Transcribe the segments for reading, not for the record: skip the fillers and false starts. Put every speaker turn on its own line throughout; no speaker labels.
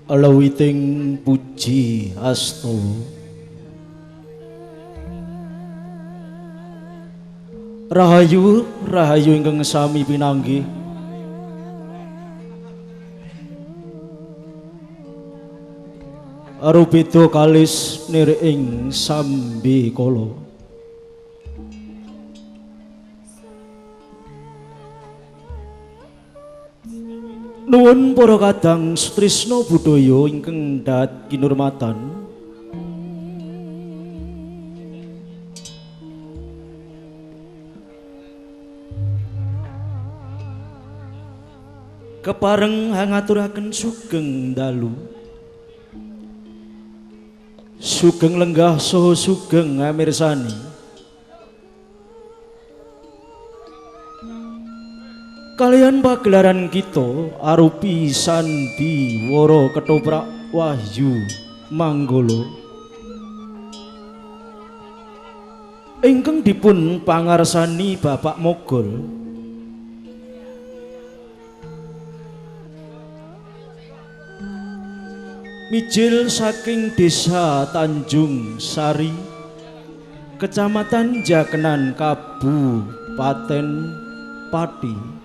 Lewiting puji asta. Rahayu rahayu ingkang sami pinanggih. Rubeda kalis nir ing sambikala. Nuwun para kadang sutrisna budaya ingkang dahat kinurmatan. Kepareng hangaturaken sugeng dalu. Sugeng lenggah saha sugeng amirsani. Kalian pagelaran kita arupi sandiwara ketoprak Wahyu Manggala ingkang dipun pangarsani Bapak Mogol. Mijil saking Desa Tanjung Sari, Kecamatan Jakenan, Kabupaten Pati.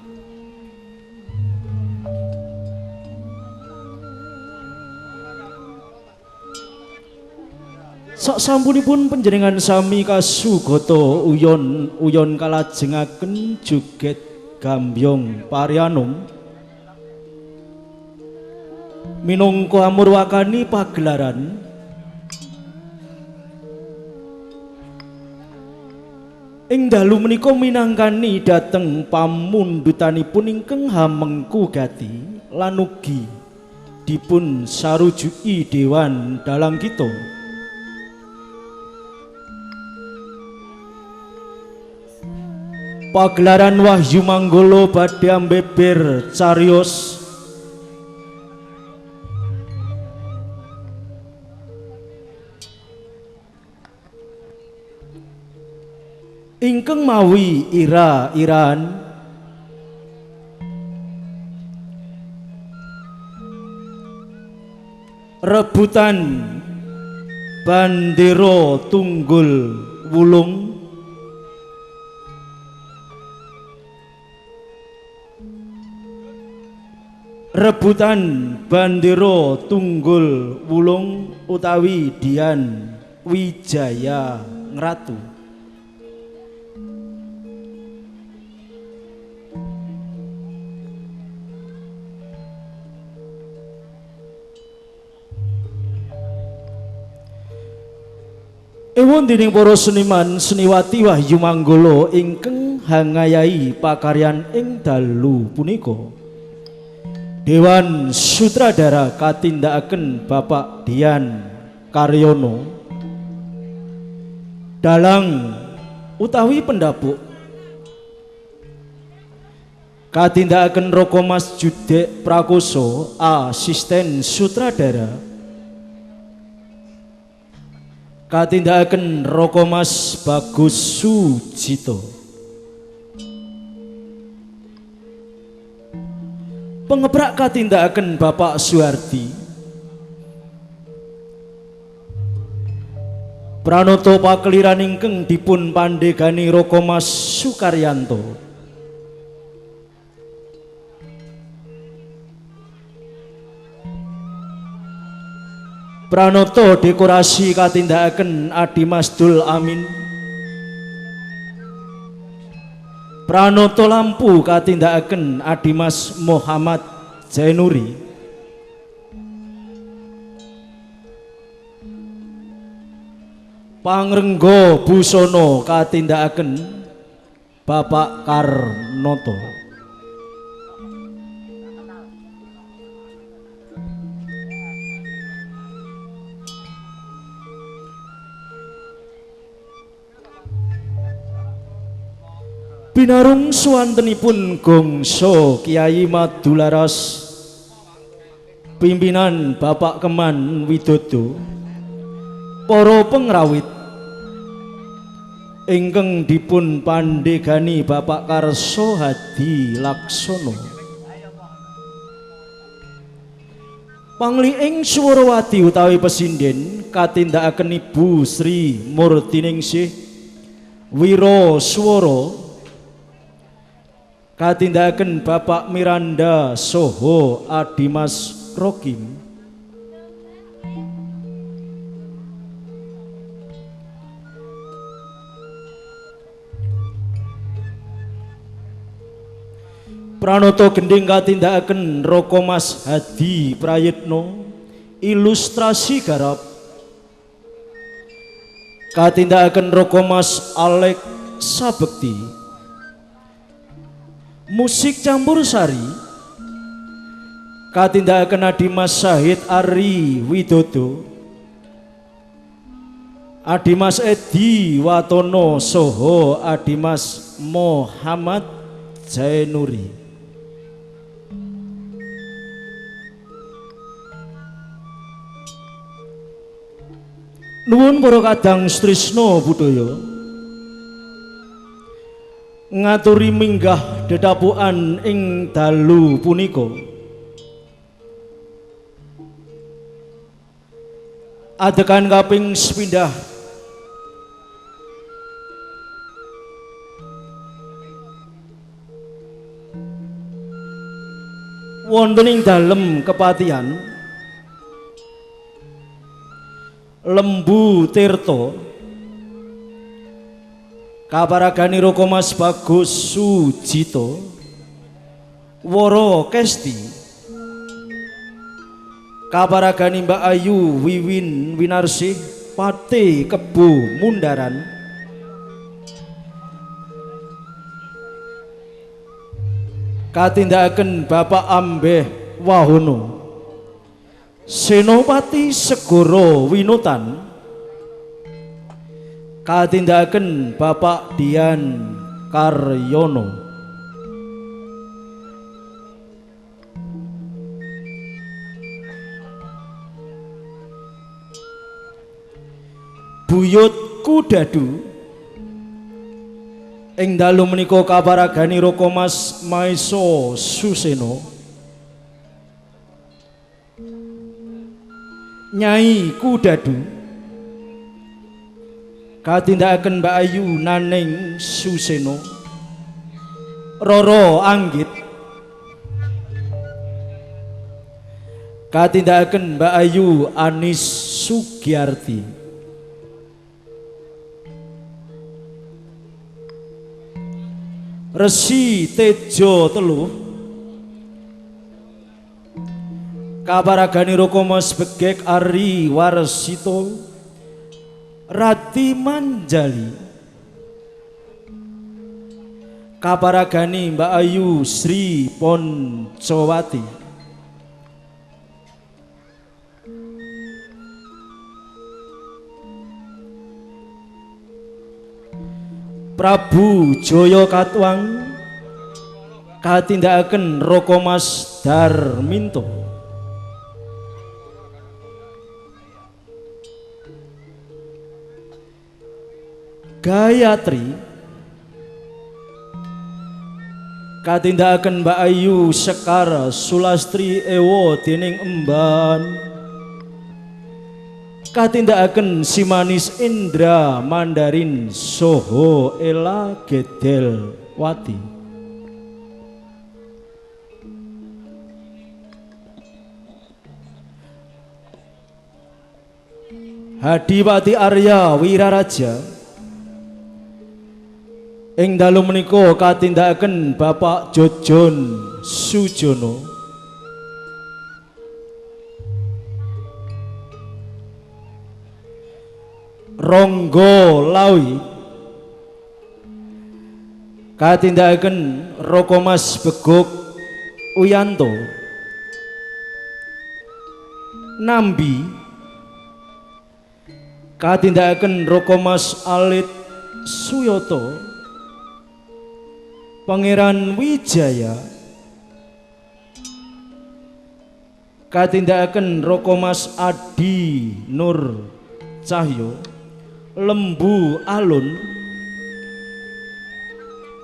Sak sampunipun panjenengan sami kasugata uyon-uyon kalajengaken joget gambyong parianom minangka amurwakani pagelaran ing dalu menika minangkani dhateng pamundhutanipun ingkang hamengku gati lan ugi dipun sarujuki dewan dalang kita. Pagelaran Wahyu Manggala badhe ambeber cariyos ingkang mawi ira-iraan rebutan bandera tunggul wulung rebutan bandera tunggul wulung utawi Dian Wijaya Ngratu. Ewon dening para seniman seniwati Wahyu Manggala ingkang hangayahi pakaryan ing dalu punika. Dewan Sutradara katindakaken Bapak Dian Karyono, dalang utawi pendapuk katindakaken Roko Mas Judek Prakoso, asisten sutradara katindakaken Roko Mas Bagus Sujito. Pengebrak katindakaken Bapak Suhardi. Pranoto pakeliran ingkang dipun pandegani Roko Mas Sukaryanto. Pranoto dekorasi katindakaken Adi Masdul Amin. Pranoto lampu katindakaken Adimas Muhammad Jainuri. Pangrengga busana katindakaken Bapak Karnoto. Binarung suwantenipun gongso Kiai Madularas pimpinan Bapak Keman Widodo, para pengrawit ingkang dipun pandegani Bapak Karso Hadi Laksono. Pangliing Swarawati utawi pesinden katindakaken Ibu Sri Murtiningsih. Wiro Swara katindakaken Bapak Miranda Soho Adimas Rokim. Pranoto gending katindakaken Roko Mas Hadi Prayitno. Ilustrasi garap katindakaken Roko Mas Alek Sabekti. Musik campur sari katindakaken Adimas Sahid Ari Widodo, Adimas Edi Watono soho Adimas Muhammad Jainuri. Nuwun para kadang Trisna budaya ngaturi minggah dedapukan ing dalu punika. Adegan kaping sepindah wonten ing dalem kepatihan Lembu Tirta kaparagani Roko Mas Bagus Sujito Woro Kesti kaparagani Mbak Ayu Wiwin Winarsih Pate Kebo Mundaran. Katindakaken Bapak Ambeh Wahono Senopati Segoro Winutan katindakaken Bapak Dian Karyono. Buyut Kudadu ing dalu menika kaparagani Roko Mas Maeso Suseno. Nyai Kudadu katindakaken Mbak Ayu Naning Suseno. Roro Anggit katindakaken Mbak Ayu Anis Sugiarti. Resi Tejo Teluh kaparagani Roko Mas Begek Ari Warsito Rati Manjali kaparagani Mbak Ayu Sri Poncowati. Prabu Jaya Katwang katindakaken Roko Mas Darminto. Gayatri katindakaken Mbak Ayu Sekar Sulastri Ewo dening Emban katindakaken Simanis Indra Mandarin Soho Ela Gedelwati. Hadipati Arya Wiraraja ing dalu menika katindakaken Bapak Jojon Sujono. Ronggo Lawi katindakaken Roko Mas Begok Uyanto. Nambi katindakaken Roko Mas Alit Suyoto. Pangeran Wijaya katindakaken Roko Mas Adi Nur Cahyo. Lembu Alun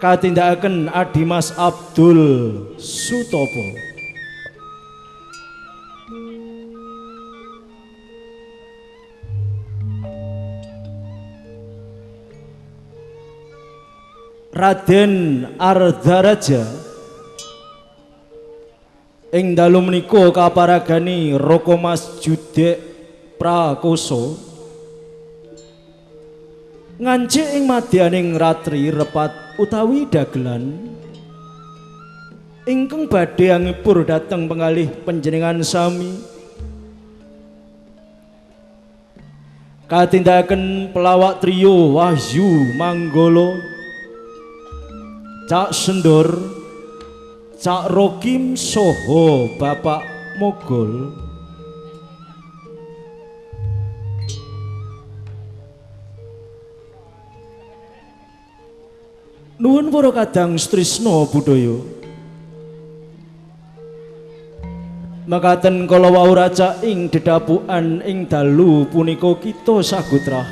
katindakaken Adimas Abdul Sutopo. Raden Ardharaja. Ing dalu menika kaparagani Raka Mas Judek Prakosa ngancik ing madyaning ratri repat utawi dagelan ingkang badhe angipur dhateng pengalih panjenengan sami. Katindakaken pelawak trio Wahyu Manggolo, Cak Sendor, Cak Rokim soho Bapak Mogol. Nuwun para kadang trisna budaya. Makaten kala wau raca ing dedapukan ing dalu punika kita sagutrah.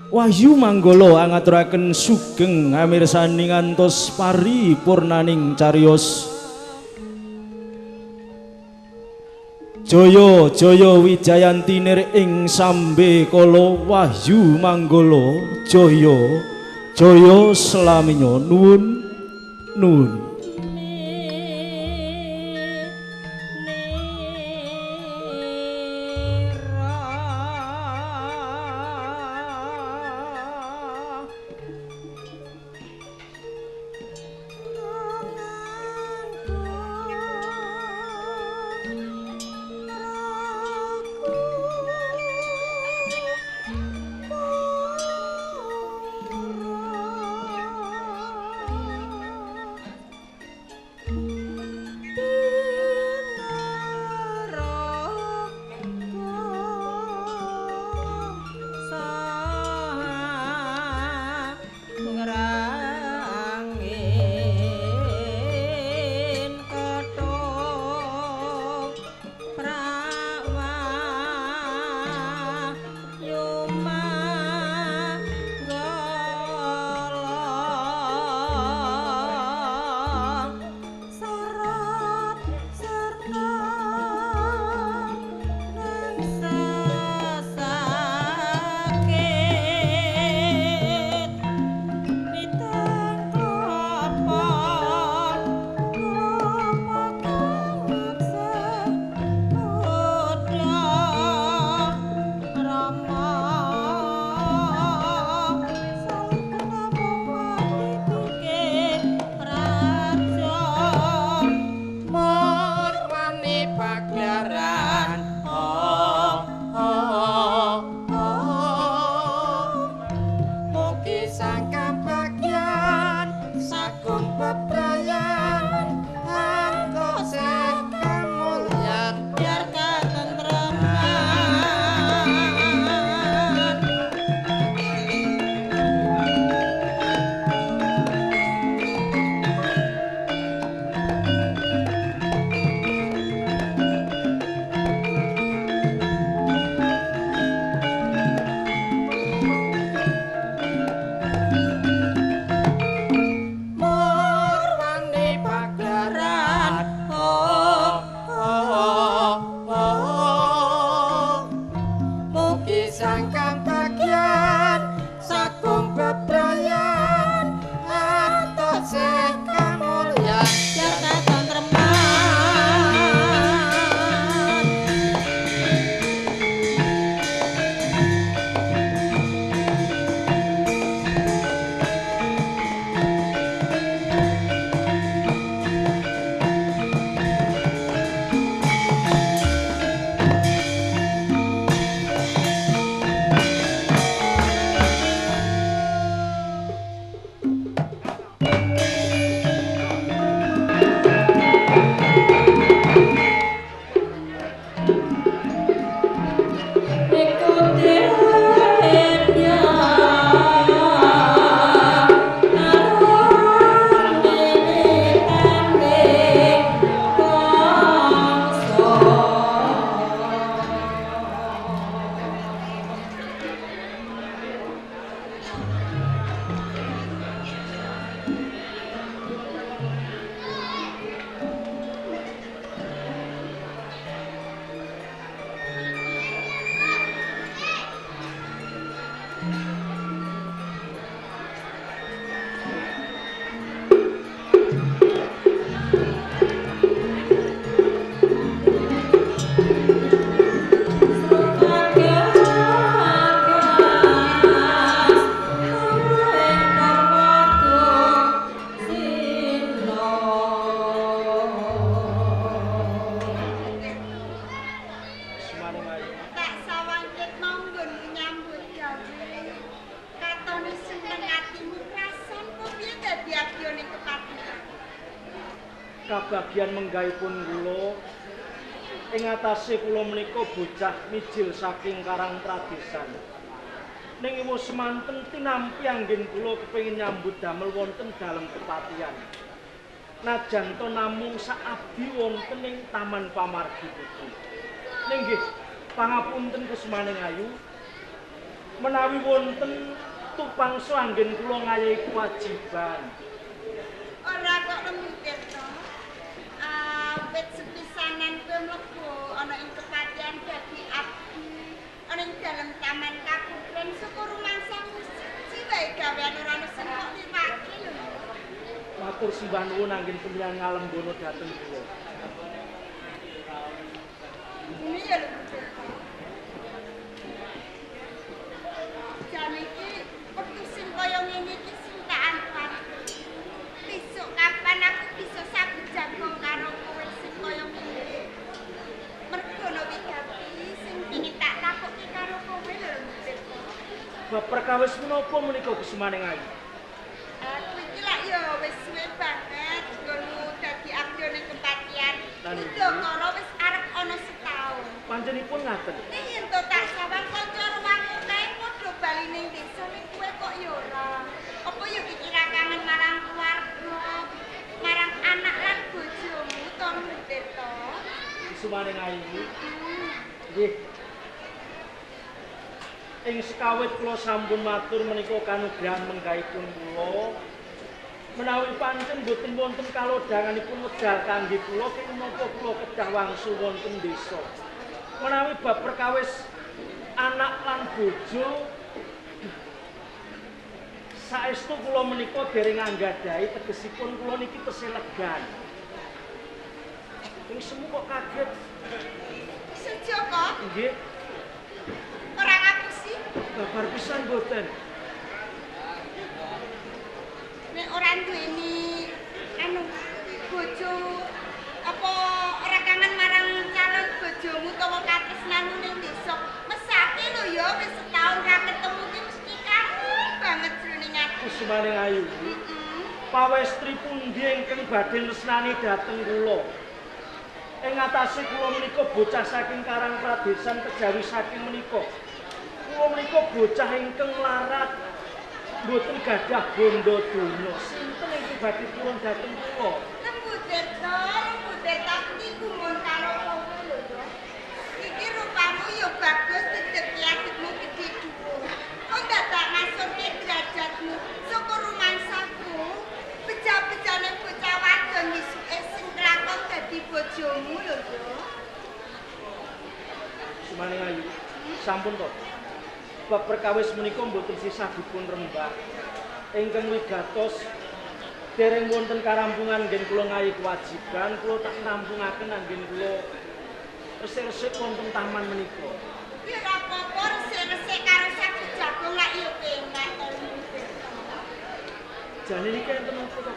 Wahyu Manggala angaturaken sugeng amirsani ngantos paripurnaning cariyos. Jaya jaya wijayanti nir ing sambe kala Wahyu Manggala jaya jaya selaminya. Nuwun nuwun. Kabagian menggahipun kula ing atase kula menika bocah mijil saking Karang Pradesan. Ning ewa semanten tinampi anggen kula kepengin nyambut damel wonten dalem kepatihan. Najan to namung saabdi wonten ing Taman Pamargi Putri. Ning nggih pangapunten Kusumaning Ayu, menawi wonten tupangsa anggen kula ngayahi kewajiban.
Ora kok Lembu Tirta. Awit sepisanan kowe mlebu ana ing kepatihan dadi abdi ana ing dalem Taman Kaputren saka rumangsamu siji wae gawean ora ono sing kok liwati lho.
Matur sembah nuwun anggen panjenengan ngalembono dhateng kula.
Ini ya Lembu Tirta. Jane iki wektu sing kaya ngene iki sing tak arep-arep. Besok kapan aku bisa sabut jagung karo kowe sing kaya ngene. Mergo ana wigati sing pengin tak takoki karo kowe lho Lembu Tirta.
Bab perkawis menapa menika Kusumaning Ayu?
Aku iki lak ya wis suwe banget nggonmu dadi abdi ning kepatihan. Udakara wis arep ana setahun.
Panjenipun ngaten.
Ning yen to tak sawang kanca ruwangku kae padha bali ning desa ning kowe kok ya ora. Apa ya dikira kangen marang keluarga, marang anak lan bojomu to Lembu Tirta?
Kusumaning Ayu. Nggih. Ing sekawit kula sampun matur menika kanugrahan menggahipun kula. Menawi pancen boten wonten kalodhanganipun wekdal kangge kula kenging menapa kula kedah wangsul wonten desa. Menawi bab perkawis anak lan bojo saestu kula menika dereng anggadhahi tegesipun kula niki tesih legan. Ing semu kok kaget.
Sejo kok
Nggih,
ora ngapusi.
Babar pisan boten.
Nek ora duweni anu bojo apa ora kangen marang calon bojomu utawa katresnanmu ning desa. Mesake lho ya wis setahun ra ketemu ki mesti kangen banget jroning ati.
Kusumaning Ayu. Pawestri pundi ingkang badhe nresnani dhateng kula? Ing atase kula menika bocah saking Karang Pradesan kejawi saking menika. Kula menika bocah ingkang mlarat, mboten gadah bondo donya. Sinten ingkang badhe purun dhateng kula?
Lembu Tirta, Lembu Tirta iki gumun karo kowe lho ya. Iki rupamu ya bagus, dedeg adikmu gedhe dhuwur. Kok dadak ngasorke derajatmu saka rumangsaku. Beja-bejane bocah wadon wisuke sing kelakon dadi bojomu lho ya.
Kusumaning Ayu, sampun to. Bab perkawis menika mboten sisah dipun rembag. Ingkang wigatos dereng wonten karampungan nggen kula ngayi kewajiban, kula tak rampungaken anggen kula resik-resik wonten taman menika.
Ya ora apa-apa resik-resik karo sabut jagung lak ya penak to Lembu Tirta.
Jane niki enten napa to?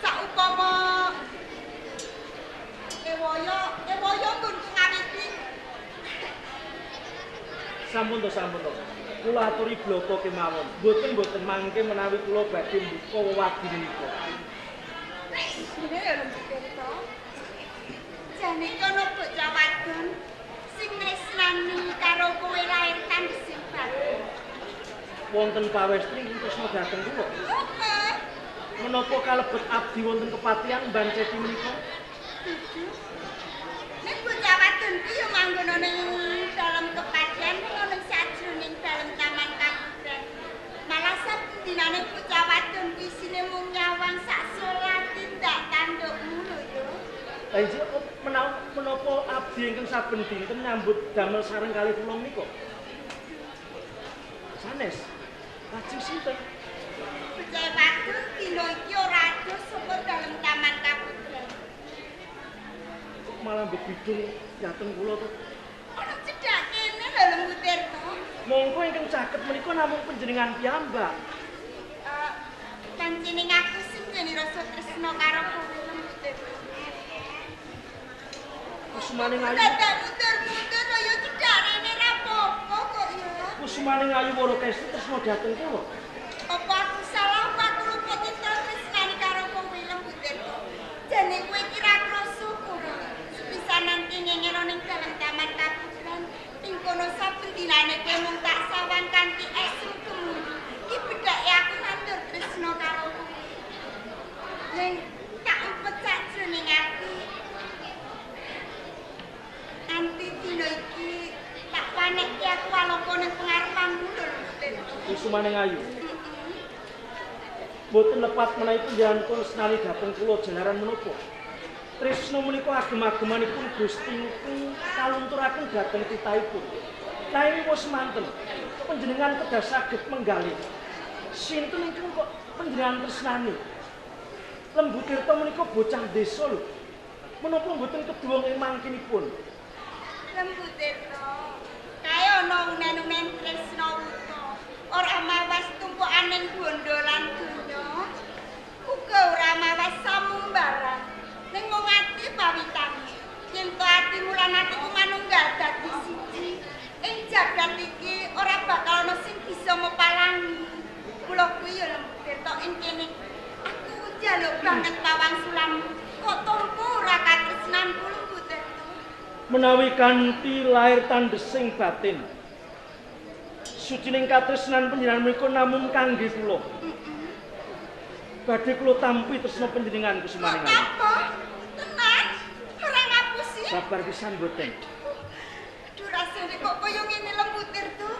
Saupama ewaya, ewaya nggonku ngawiti.
Sampun to, sampun to. Kula aturi bloko kemawon. Mboten-mboten mangke menawi kula badhe mbuka wewadi menika.
Ngene ya Lembu Tirta. Jane kono bocah wadon sing tresnani karo kowe lair tandhesing batin.
Wonten pawestri ingkang tresna dhateng kula.
Heeh.
Menapa kalebet abdi wonten kepatihan Banceti menika?
Dudu. Nek bocah wadon ki ya manggon ana ing dalem kepatihan ana ing sajroning dalem Taman Kaputren. Malah saben dinane bocah wadon ki isine mung nyawang sak solat tindak tandukmu lho ya.
Lah injih menapa abdi ingkang saben dinten nyambut damel sareng kalih kula menika? Sanes. Lajeng sinten?
Bocah wadon dina iki ora adoh saka dalem Taman Kaputren.
Kok malah mbebidung dhateng kula to?
Ana cedhak kene lho Lembu Tirta.
Mongko ingkang caket menika namung panjenengan piyambak.
Pancene aku sing duweni rasa tresna karo kowe Lembu Tirta.
Kusumaning Ayu.
Dadak muter-muter ya cedhak rene ra apa-apa kok ya.
Kusumaning Ayu Warakesi tresna dhateng kula.
Apa aku salah apa aku luput kono saben dinane kowe mung tak sawang kanthi esem gemuyu. Ki bedhake aku nandur tresna karo kowe. Ning tak umpet sakjroning ati. Anti dina iki tak panekke aku walaka ning pengarepanmu lho Tirta.
Kusumaning ayu. Mboten lepat menawi panjenengan tresnani dhateng kula jalaran menapa. Tresna menika agem-agemanipun Gusti ingkang kalunturaken dhateng titahipun. Nanging wis manten panjenengan kedah saged menggalih. Sinten ingkang kok panjenengan tresnani? Lembu Tirta menika bocah desa lho. Menapa mboten keduwung ing mangkinipun?
Lembu Tirta, kae ana unen-unen tresna wuta. Ora mawas tumpukaning bondo lan donya. Uga ora mawas samumbaran. Ning mung ati pawitane. Yen to atimu lan atiku manunggal dadi siji, ing jagat iki ora bakal ana sing bisa mepalangi. Kula kuwi ya Lembu Tirta ing kene. Aku njaluk banget pawangsulanmu. Kok tompo ora katresnanku Lembu Tirta?
Menawi kanthi lair tandhesing batin. Sucining katresnan panjenengan menika namung kangge kula. Badhe kula tampi tresna panjenengan
Kok
kusumaning ayu.
tampa? Tenan? Ora ngapusi?
Sabar pisan mboten.
Aduh rasane kok kaya ngene Lembu Tirta.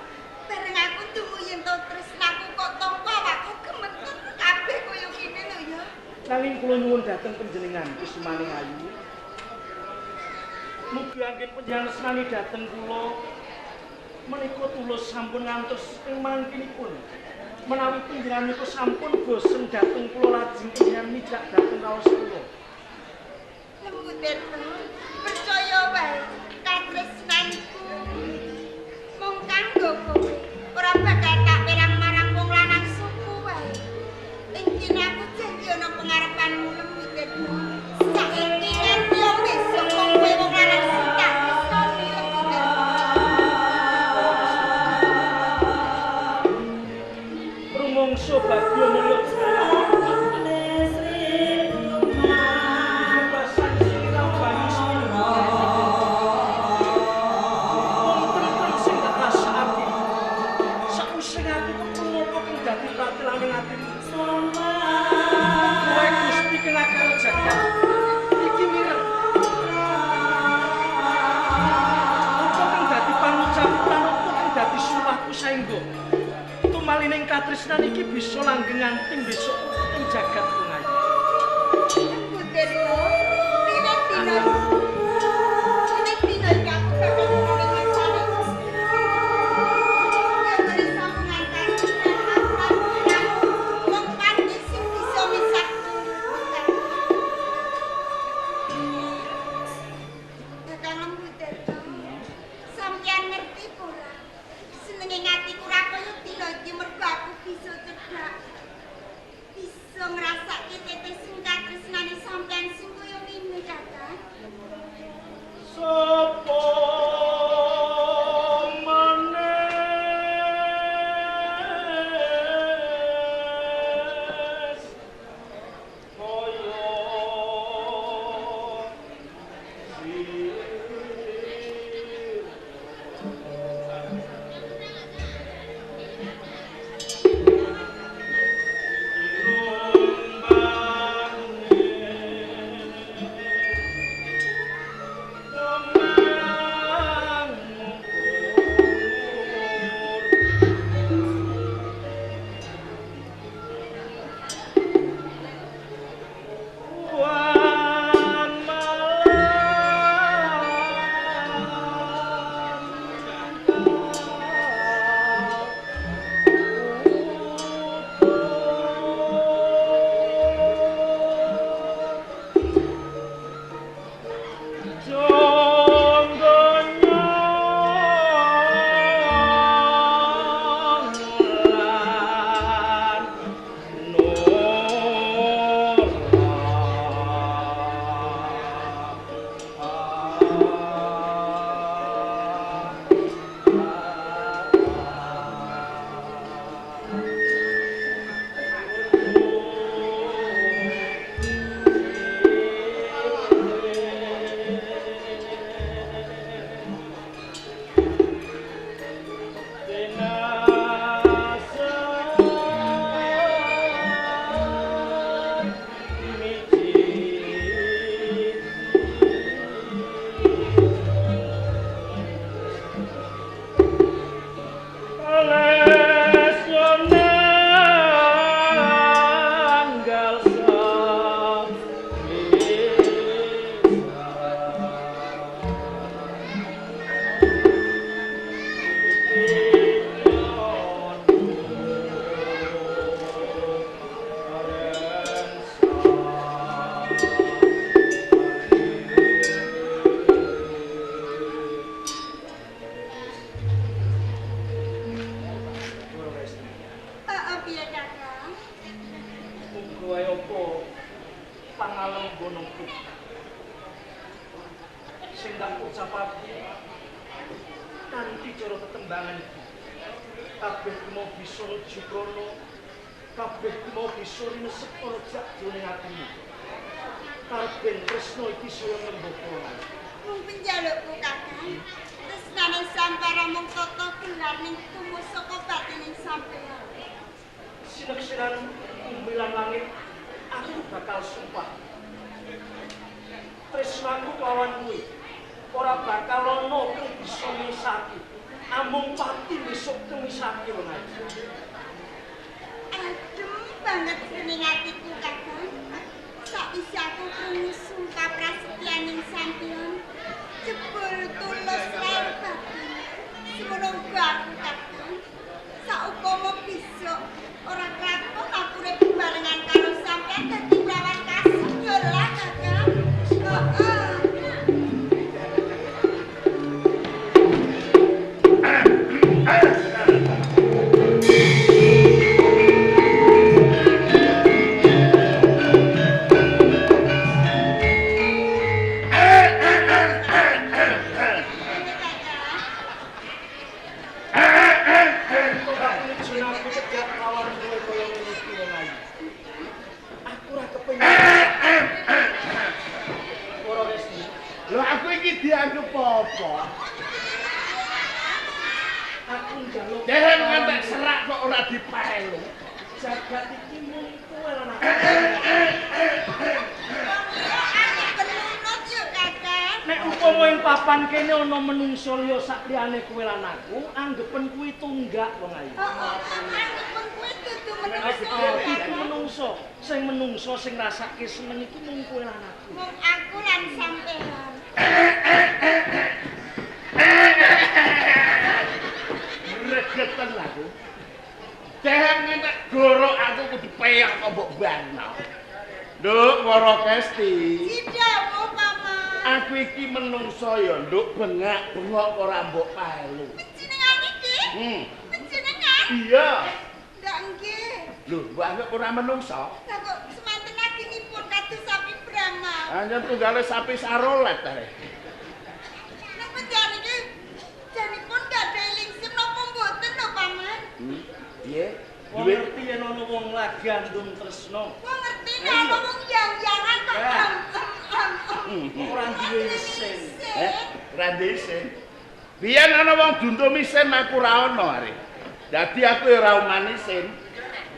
Bareng aku tunggu yen to tresnaku kok tampa awakku gemeter kabeh kaya ngene lho ya.
Nanging kula nyuwun dhateng panjenengan kusumaning ayu. Mugi anggen panjenengan tresnani dhateng kula menika tulus sampun ngantos ing mangkinipun. Menawi panjenengan niku sampun bosen dhateng kula lajeng panjenengan mijak dhateng raos kula.
Lembu Tirta, percaya wae katresnanku mung kanggo kowe. Ora bakal tak perang marang wong lanang suku wae. Ing kene aku janji ana pengarepanmu Lembu Tirta. Saiki nganti besok wong kowe wong lanang sing tak tresnani Lembu Tirta.
Rumangsa bagya mulya bebasan sirah banyu sepuluh. Wong tentrem sing tak rasakake. Sakwise aku kepung apa kang dadi pratilaning atimu. Kowe Gusti kang akal jagat. Iki mireng. Apa kang dadi pangucapku lan apa kang dadi suwahku saengga. Tumalining katresnan iki bisa langgeng nganti besok ing jagat kungayu.
Lembu Tirta, wiwit dina iki aku bakal nulungi ngersane Gusti. Muga sambungan katresnan aku lan panjenenganmu mung pati sing bisa misahke. Kakang Lembu Tirta, sampeyan ngerti apa ora? Senenge atiku ra kaya dina iki mergo aku bisa cedhak. Bisa ngrasake tetesing katresnane sampeyan sing kaya ngene, Kakang. Kakang?
Muga wae apa pangalembonoku. Sing tak ucapake kanthi cara tetembangan iki. Kabeh mau bisa nuju krono, kabeh mau bisa rinesep ana jroning atimu. Karben tresno iki saya ngrembaka.
Mung penjalukku Kakang, tresnane sampara mung tata gelar ning tumus saka batining sampeyan.
Sineksiran bumi lan langit, aku bakal sumpah. Tresnaku kelawan kuwi ora bakal ana kang bisa misaki. Amung pati besok kemisake wong ayu.
Adem banget dening atiku Kakang. Sakwise aku krungu sumpah prasetyaning sampeyan, jebul tulus lair batin. Semono uga aku Kakang. Saupama besok ora kraton aku urip barengan karo sampeyan dadi prawan kasih yo lah Kakang. Heeh.
Menungso liya sakliyane kowe lan aku, anggepen kuwi tunggak wong ayu.
Heeh, anggepen kuwi dudu menungso.
Iku menungso, sing menungso sing ngrasake seneng iku mung kowe lan aku.
Mung aku lan sampeyan.
Regeten aku. Dehem ngentek gorok aku kudu peyok kok mbok bano. Nduk Wara Kesti.
Didhawuh Paman.
Aku iki menungso ya, Nduk, bengak-bengok ora mbok palu.
Panjenengan iki? Panjenengan?
Iya.
Ndak nggih.
Lho, mbok anggap ora menungso?
Lah kok semanten aginipun kados sapi Brahma.
Anjen tunggale sapi sarolet ta.
Nek panjenengan iki janipun gadhahi lingsim napa mboten lho, Paman?
Piye?
Wong ngerti yen ana wong lagi andum tresno.
Wong ngerti nek ana wong yang-yangan kok
ora duwe isin.
Ora duwe isin. Biyen ana wong dundum isin aku ora ana are. Dadi aku ora uman isin.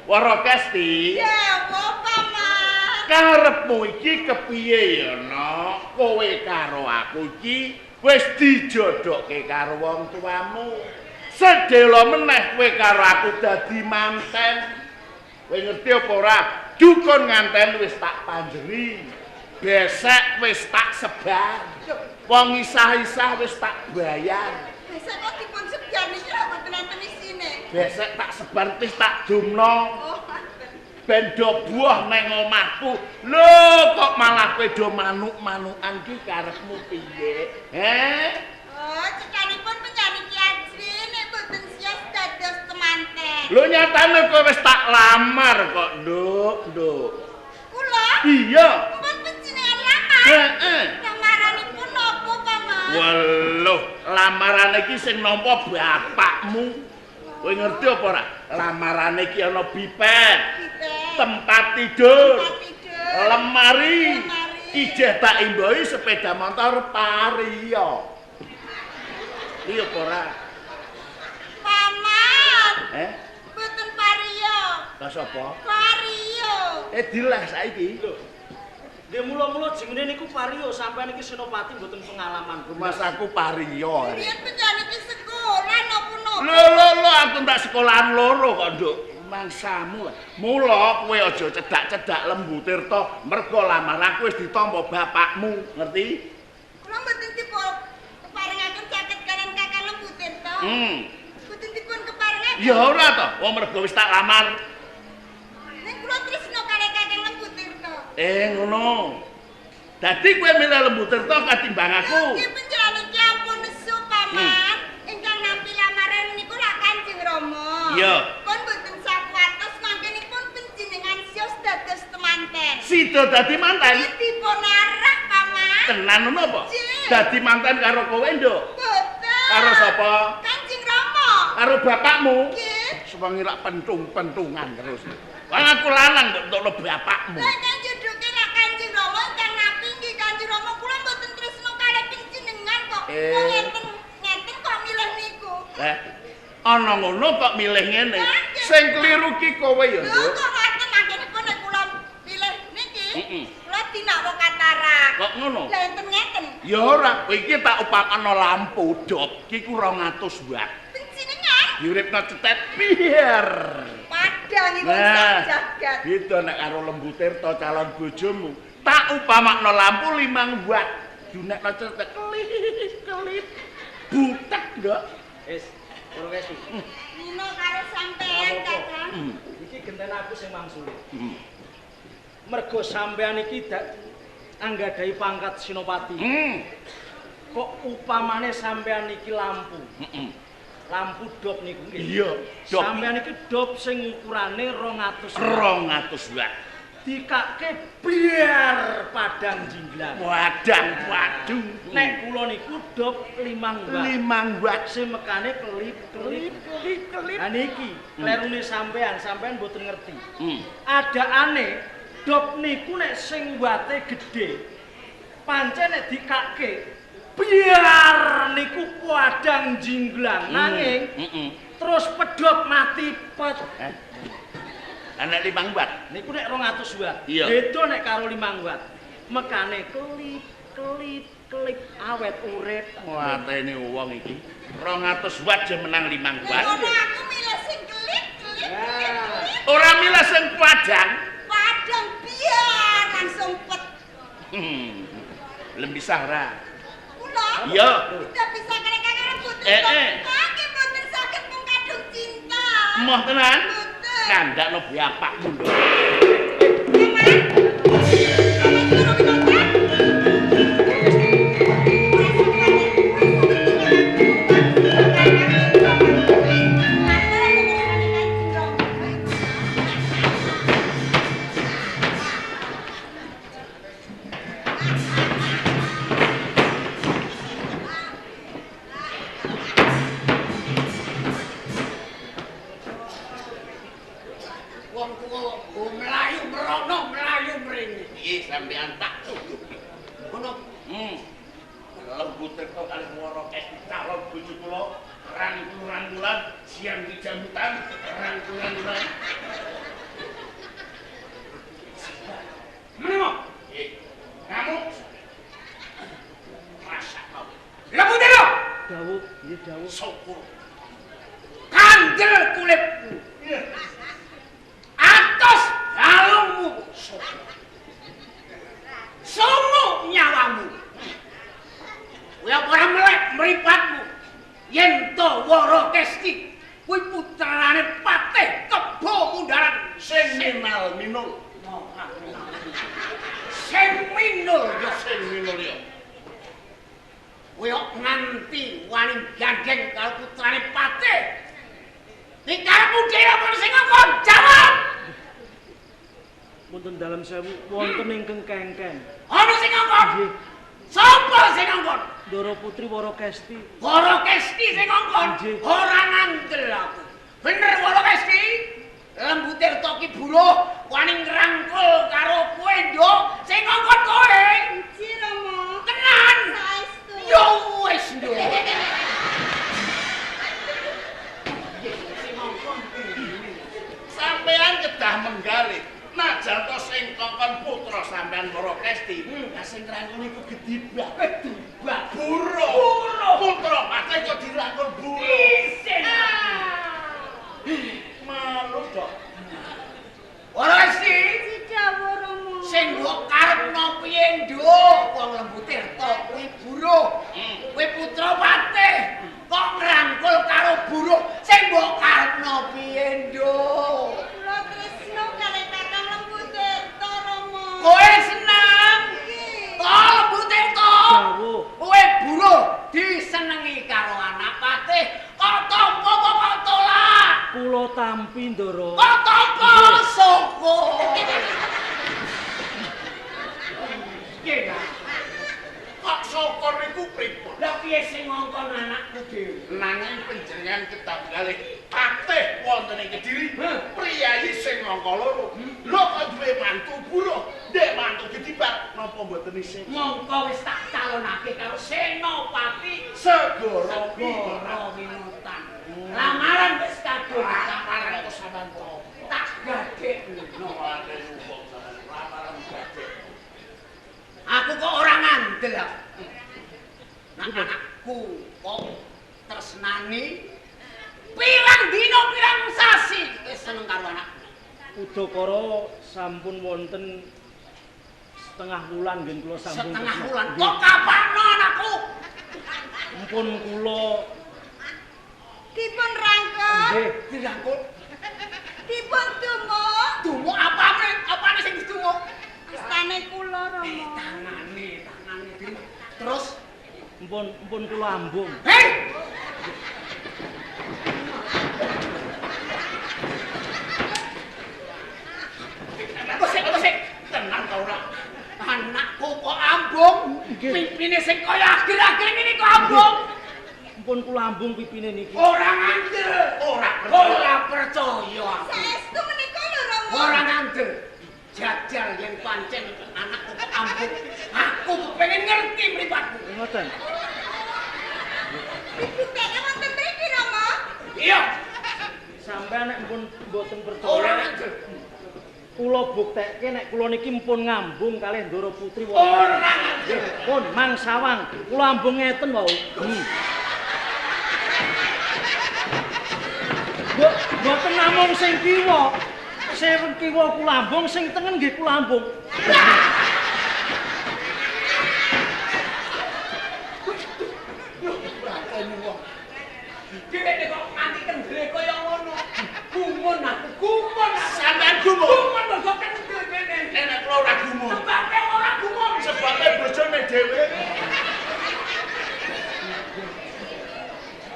Wara Kesti.
Ya, apa Paman?
Karepmu iki kepiye ya, Nok? Kowe karo aku iki wis dijodohke karo wong tuamu. Sedhela meneh kowe karo aku dadi manten. Kowe ngerti apa ora? Dukun nganten wis tak panjeri. Besek wis tak sebar. Wong isah-isah wis tak bayar.
Besek kok dipun sebar niki lho mboten enten isine.
Besek tak sebar wis tak dumno.
Oh, ngoten.
Ben do buah nang omahku. Lho kok malah kowe do manuk-manukan ki karepmu piye? Heh?
Oh, cekanipun penyanyi Ki Ajri nek mboten sios dados temanten.
Lho nyatane kowe wis tak lamar kok, Nduk, Nduk.
Kula?
Iya.
Mpun panjenengan lamar?
Heeh.
Lamaranipun napa, Paman?
Weluh, lamarane iki sing nampa bapakmu. Kowe ngerti apa ora? Lamarane iki ana bipet, tempat tidur, lemari, ijeh tak imbohi sepeda motor Vario. Iya apa ora?
Paman.
Eh?
Mboten Vario.
Lah sapa?
Vario.
Dilah saiki.
Lho. Nggih mula-mula jenenge niku Vario, sampean iki Senopati mboten pengalaman.
Rumah aku Vario.
Riyen panjenengan iki sekolah napa napa?
Lho lho lho aku ndak sekolahan loro kok, Nduk. Mangsamu. Mula kowe aja cedak-cedak Lembu Tirta, mergo lamaranku wis ditampa bapakmu, ngerti?
Kula mboten dipun keparengaken caket kalian Kakang Lembu Tirta. Mboten dipun keparengaken.
Ya ora to, wong mergo wis tak lamar.
Ning kula tresna kalih Kakang Lembu Tirta.
Ngono. Dadi kowe milih Lembu Tirta katimbang aku.
Nggih panjenengan iki ampun nesu, Paman. Ingkang nampi lamaran niku lak Kanjeng Rama.
Iya.
Pun mboten sakuwatos mangke
Sida dadi manten?
Dipun arah, Paman.
Tenan ngono apa? Dadi manten karo kowe, Nduk?
Boten.
Karo sapa?
Kanjeng Rama.
Karo bapakmu?
Nggih.
Sewengi lak pentung-pentungan terus. Wong aku lanang kok entokno bapakmu.
Lah ingkang jodohke lak Kanjeng Rama ingkang napi nggih Kanjeng Rama kula mboten tresno kalih panjenengan kok. Kok ngenten kok milih niku.
Lah ana ngono kok milih ngene. Sing keliru ki kowe ya,
Nduk.
Nduk.
Kok ngoten mangkenipun nek kula milih niki. Kula dinakwa katarak.
Kok ngono?
Lah enten ngeten.
Ya ora, kowe iki tak upakno lampu dop ki ku 200 watt.
Panjenengan
diuripno cetet biar.
Padangi wong sak jagat.
Beda nek karo Lembu Tirta calon bojomu. Tak upamakno lampu 5 watt. Dunekno cetet kelip kelip. Butek, Nduk.
Wis, ora wis.
Nino karo sampean, Kakang.
Iki genten aku sing mangsuli. Mergo sampean iki anggadhahi pangkat Sinopati. Kok upamane sampean iki lampu? Lampu dop niku nggih.
Iya, dop.
Sampean iki dop sing ukurane 200
200 watt.
Dikake biar padang jinglang.
Padang padu.
Nek kula niku dop 5 watt.
5 watt
sing mekane kelip kelip
kelip kelip.
Lah niki klerune sampean, sampean mboten ngerti. Adaane dop niku nek sing wate gedhe. Pancen nek dikake biar niku padang jinglang nanging terus pedhot mati pet.
Lah nek 5 watt
niku nek 200 watt.
Beda
nek karo 5 watt. Mekane kelip kelip kelip awet urip.
Matene wong iki. 200 watt je menang 5 watt.
Ngono aku milih sing kelip kelip kelip.
Ora milih sing padang.
Padang biar langsung pet.
Lem bisa ora?
Kula?
Iya.
Tidak bisa kare karo boten. Kaki boten saged mung kadung cinta.
Moh tenan? Kandakno bapakmu, Nduk.
Kesti.
Wara Kesti sing ngongkon. Ora ngandel aku. Bener Wara Kesti? Lembu Tirta ki buruh wani ngrangkul karo kowe, Nduk. Sing ngongkon kowe.
Nggih, Rama.
Tenan.
Saestu.
Ya wis, Nduk.
Sampean kedah menggalih. Najan to sing kongkon putra sampean Wara Kesti, lah sing ngrangkul iku gedibak. Gedibak buruh. Putra patih kok dirangkul buruh.
Isin.
Malu dok.
Wara Kesti.
Dawuh Rama.
Sing mbok karepno piye, Nduk? Wong Lembu Tirta kuwi buruh. Kuwi putra patih. Kok ngrangkul karo buruh? Sing mbok karepno piye, Nduk?
Kula tresno kalih Kakang Lembu Tirta, Rama.
Kowe seneng?
Nggih.
Kok Lembu Tirta?
Dawuh.
Kowe buruh disenengi karo anak patih. Kok tampa apa kok tolak?
Kula tampi, Ndara.
Kok tampa?
Lho kok duwe mantu buruh, ndek mantu dibar napa mboten isih?
Mongko wis tak calonake karo Senopati
Segara
Winotan. Lamaran wis kadung
lamaran kok sampean to.
Tak gadekno.
Wong sampean lamaran gadek.
Aku kok ora ngandel. Nah, anakku kok tresnani pirang dina pirang sasi wis seneng karo anakku.
Udakara sampun wonten setengah wulan nggih kula sampun.
Setengah wulan. Kok kapakno anakku?
Mpun kula
dipun rangkul.
Nggih,
dirangkul.
Dipun dumuk.
Dumuk apane? Apane sing didumuk?
Astane kula, Rama.
Tangane, tangane. Terus
mpun kula ambung.
Hei! Kosek,
tenang ta ora?
Anakku kok ambung, pipine sing kaya ager-ager ngene kok ambung.
Mpun kula ambung pipine niki.
Ora ngandel, ora percaya aku.
Saestu menika lho, Rama.
Ora ngandel. Jajal yen pancen anakku kok ambung, aku kepengin ngerti mripatku.
Ngoten.
Dibukteke wonten mriki, Rama.
Iya.
Sampeyan nek mpun mboten percaya.
Ora ngandel.
Kula buktekke nek kula niki mpun ngambung kalih Ndara Putri.
Ora ngandel.
Pun mang sawang, kula ambung ngeten wau. Mboten namung sing kiwa. Sing kiwa kula ambung, sing tengen nggih kula ambung.
Brakonu wong. Dheweke kok nganti kendele kaya ngono. Gumun aku, gumun.
Sampeyan gumun.
Gumun mergo kendel kene.
Nek kula ora gumun.
Sebabe ora gumun.
Sebabe bojone dhewe.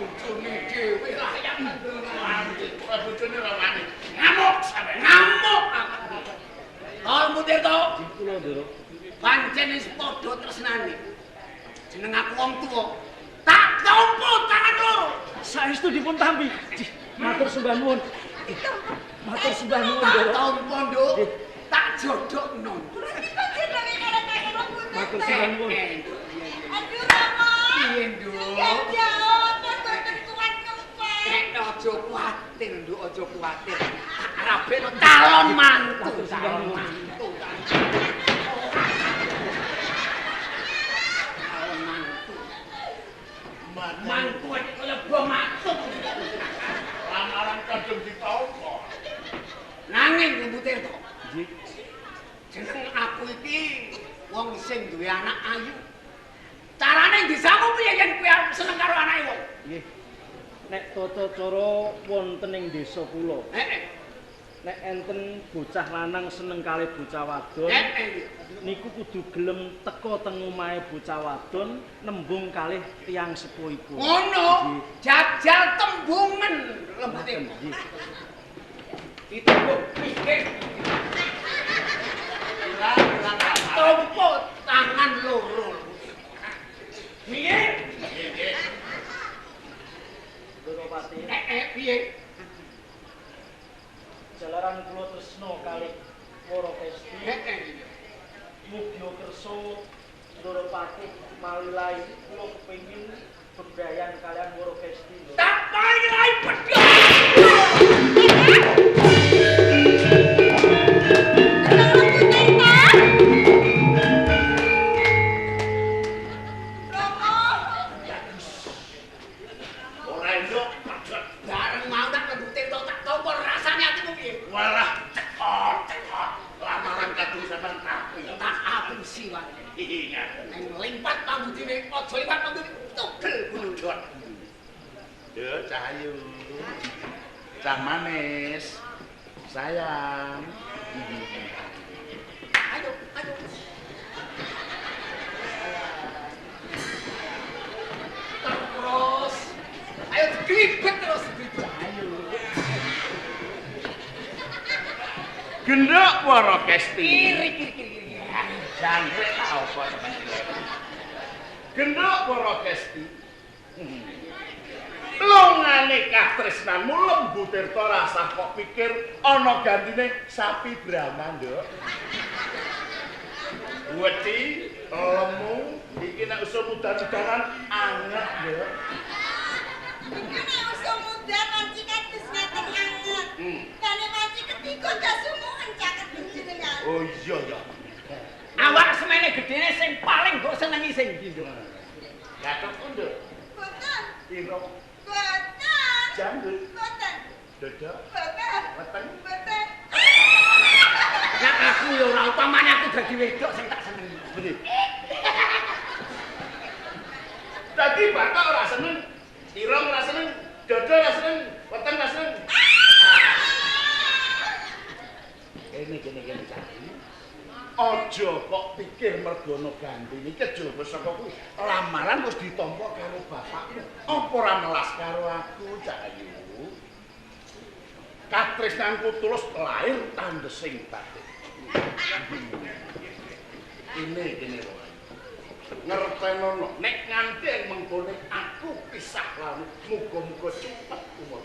Bojone dhewe lah yang kendel.
Bojone ora wani. Ngamuk sampeyan.
Ngamuk aku. Tol Mutirto.
Kula Ndara.
Pancen wis padha tresnane. Jeneng aku wong tuwa. Tak tampa tangan loro.
Saestu dipun tampi. Matur sembah nuwun. Matur sembah nuwun,
Tak
Ndara.
tampa, Nduk. Tak jodhokno.
Dipun jenenge karo kakung Putra.
Matur sembah nuwun.
Aduh, Rama.
Piye, Nduk?
Jajal, mboten kuat ngempet.
Nek aja kuwatir, Nduk, aja kuwatir. Tak rabekno calon mantu, calon mantu. Calon mantu. Mantu nek kaya bom atom.
Lamaran kadung ditampa.
Nanging Lembu Tirta.
Nggih.
Jeneng aku iki wong sing duwe anak ayu. Carane desamu piye yen kowe arep seneng karo anake wong?
Nggih. Nek tata cara wonten ing desa kula.
Heeh.
Nek enten bocah lanang seneng kalih bocah wadon,
Heeh.
niku kudu gelem teka teng omahe bocah wadon nembung kalih tiyang sepuhipun.
Ngono, jajal tembungan Lembu Tirta.
Nggih.
Ditembung pikir. Tompo tangan loro. Piye?
Nggih.
Ndorowati.
Piye?
Jalaran kula tresna kalih Warakesti.
Heeh.
Mugi kersa Ndorowati malilai kula kepengin bebrayan kalian Warakesti.
Tak paringi pedhot.
Walah, cekot, cekot. Lamaran kadung sampean tapi.
Tak apusi wae. Neng limpat pambudine, aja liwat pambudine tugel
pedhot. Yo Cahayu. Cah manis. Sayang.
Ayo, ayo. Terus. Ayo diglibet terus diglibet.
Ayo. Gendhuk Warakesti.
Kiri kiri kiri kiri.
Jangkrik ta apa sampean iki? Gendhuk Warakesti. Longane katresnanmu Lembu Tirta rasah kok pikir ana gantine sapi Brahma, Nduk. Wedi, lemu, iki nek usum udan-udanan anget, Nduk.
Iki nek usum udan wanci kados ngeten anget. Kane wanci ketiga dasumuken caket panjenengan.
Oh iya ya.
Awak semene gedene sing paling mbok senengi sing ndi, Nduk?
Gathuk Nduk.
Boten.
Irung.
Boten.
Janggut.
Boten.
Dada.
Boten.
Weteng.
Boten.
Nek aku ya ora upamane aku dadi wedok sing tak senengi.
Bener. Dadi bapak ora seneng, irung ora seneng, dada ora seneng, weteng ora seneng. Kene kene kene cah. Aja kok pikir mergono gantine kejaba saka kuwi lamaran wis ditampa karo bapakmu. Apa ora melas karo aku, Cah Ayu? Katresnanku tulus lahir tandesing batin. Kene kene wae. Ngertenono nek nganti ing mengkone aku pisah lalu muga-muga cepet umur.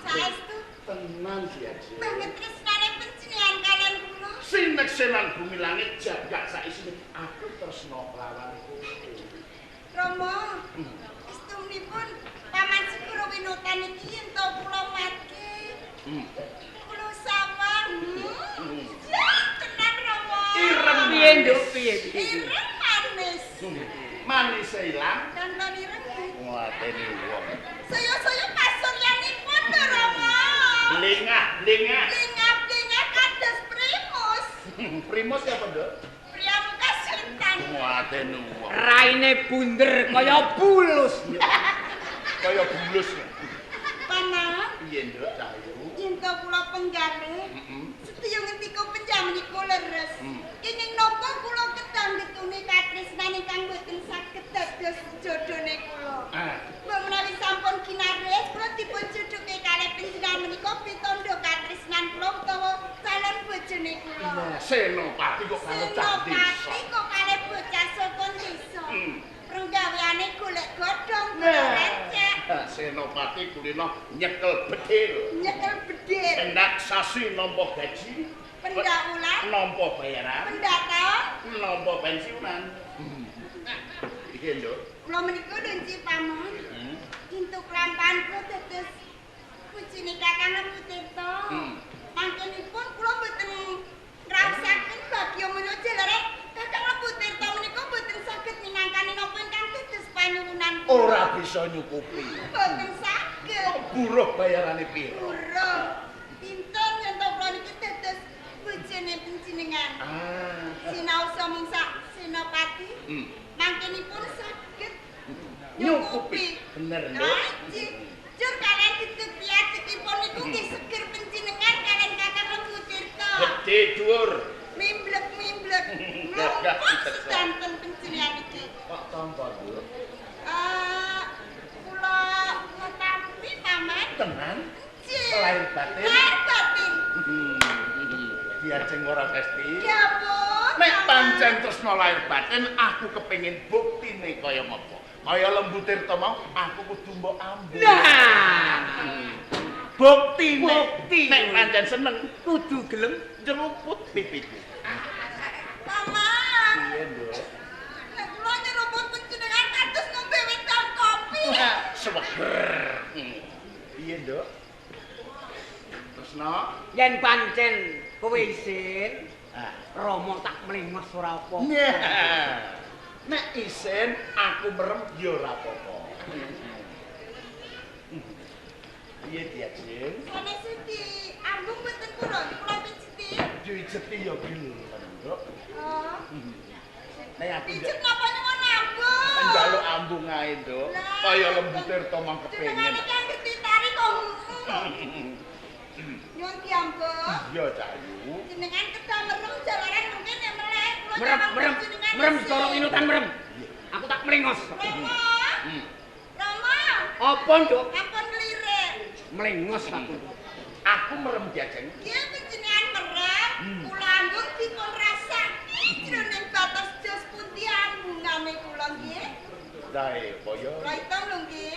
Saestu
tenan sih.
Banget tresnane panjenengan kalian kula.
Sineksenan bumi langit jagat saisine aku tresna lawan kowe.
Rama, estunipun Paman Segara Winutan iki yen to kula matke. Kula sawang. Tenan Rama.
Ireng
piye, Nduk? Piye?
Ireng manis.
Manis ilang.
Kanton ireng.
Ngateni wong.
Saya-saya pasuryanipun to Rama.
Lengah, lengah.
Lengah-lengah kados primus.
Primus siapa, Nduk?
Priamuka Sultan.
Ngateni wong.
Raine bunder kaya bulus.
Kaya bulus.
Paman.
Piye, Nduk, Cah Ayu?
Yen to kula penggalih. Sedaya ngendika panjenengan menika leres. Kenging napa kula kedah ngetune katresnan ingkang boten saged dados jodhone kula. Mbok menawi sampun kinares kula dipun jodhoke kalih panjenengan menika pitandha katresnan kula utawa calon bojone kula.
Senopati kok karo cah desa.
Senopati kok kalih bocah saka desa. Penggaweane golek godhong, golek recek.
Senopati kulino nyekel bedil.
Nyekel bedil.
Pendak sasi nampa gaji.
Pendak wulan.
Nampa bayaran.
Pendak taun.
Nampa pensiunan. Iki lho.
Kula menika nunci pamon. Kintu kelampahan kula dados bojone Kakang Lembu Tirta. Mangkenipun kula mboten ngrasakaken bagya menawa jalare Kakang Lembu Tirta menika mboten saged minangkani napa ingkang dados panyuwunan.
Ora bisa nyukupi.
Mboten saged.
Buruh bayarane piro?
Buruh. Pinten yen to kula niki dados bojone panjenengan. Sinaosa mung sak senopati. Mangkenipun saged
nyukupi. Bener, Nduk.
Jur kalian duduk piyajekipun niku nggih seger panjenengan kalian Kakang Lembu Tirta.
Gedhe dhuwur.
Mimblek-mimblek. Mlumpuk sedanten panjenengan iki.
Kok tampa, Nduk?
Kula tampi paman.
Tenan? Lahir batin.
Lahir batin.
Diajeng ora pasti.
Ya ampun.
Nek pancen tresna lahir batin, aku kepengin buktine kaya ngopo. Kaya Lembu Tirta mau, aku kudu mbok ambung.
Nah.
Buktine.
Bukti.
Nek pancen seneng,
kudu gelem
nyeruput pipiku.
Paman.
Piye, Nduk?
Nek kula nyeruput panjenengan kados ngombe wedang kopi.
Seger. Piye, Nduk? Tresna,
yen pancen kowe isin, Rama tak mlengos ora apa-apa.
Nek isin aku merem ya ora apa-apa. Piye diajeng?
Sanes di ambung mboten purun, kula pijeti.
Dijeti ya gelem, Nduk.
Oh.
Nek aku
pijet napa nyuwun ambung?
Njaluk ambung ae, Nduk. Kaya Lembu Tirta mong kepengin.
Jenengane kang dititari kok. Nyuwun diambung.
Iya, Cah Ayu.
Jenengan kedah merem jalaran mungkin nek melek kula
merem merem merem ditolong inutan merem. Aku tak mlengos.
Rama. Rama.
Apa, Nduk?
Ampun mlirik.
Mlengos aku.
Aku merem diajeng.
Nggih panjenengan merem, kula ambung dipun rasaki jroning batas jos pundi ambungane kula nggih.
Dae kaya.
Kula itung lho nggih.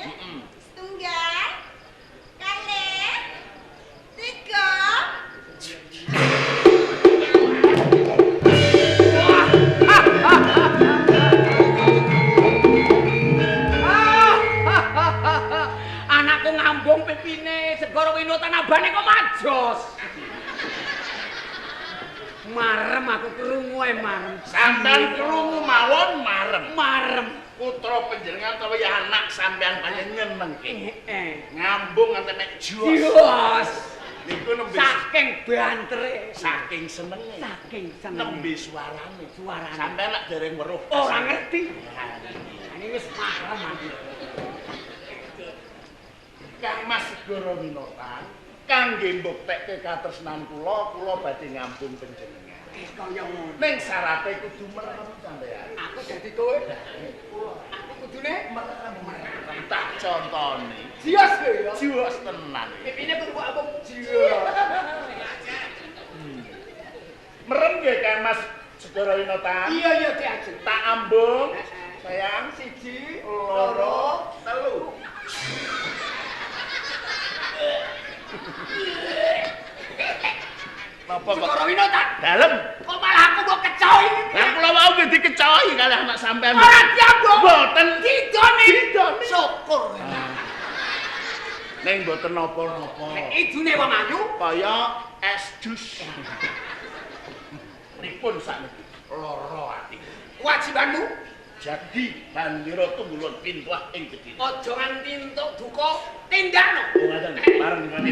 Marem aku krungu ae marem.
Sampeyan krungu mawon marem.
Marem.
Putra panjenengan utawa ya anak sampeyan pancen nyenengke.
Heeh.
Ngambung nganti mek jos.
Jos.
Niku nembe
saking bantere,
saking senenge.
Saking senenge.
Nembe suarane.
Suarane.
Sampeyan lak dereng weruh.
Ora ngerti. Ini wis marem aku.
Kang Mas Segara Winota, kangge mbuktekke katresnan kula, kula badhe ngambung panjenengan.
Kaya ngono.
Ning syarate kudu merem sampeyan.
Aku dadi kowe. Aku kudune
merem. Tak contone.
Jios kowe ya.
Jios tenan.
Pipine kudu aku jios.
Merem nggih Kang Mas Segara Winota?
Iya iya diajeng.
Tak ambung. Sayang
1,
2, 3. Napa kok?
Segara Winota.
Dalem.
Kok malah aku mbok kecohi?
Lah kula wau nggih dikecohi kalih anak sampean.
Ora diambung.
Mboten.
Didoni.
Didoni.
Syukur.
Ning mboten napa-napa.
Nek idune wong ayu
kaya es jus. Pripun sakniki? Lara ati.
Kewajibanmu
jadi bandira tunggulun pintuah ing gedhe.
Aja nganti entuk duka, tindakno.
Oh ngaten, bareng ngene.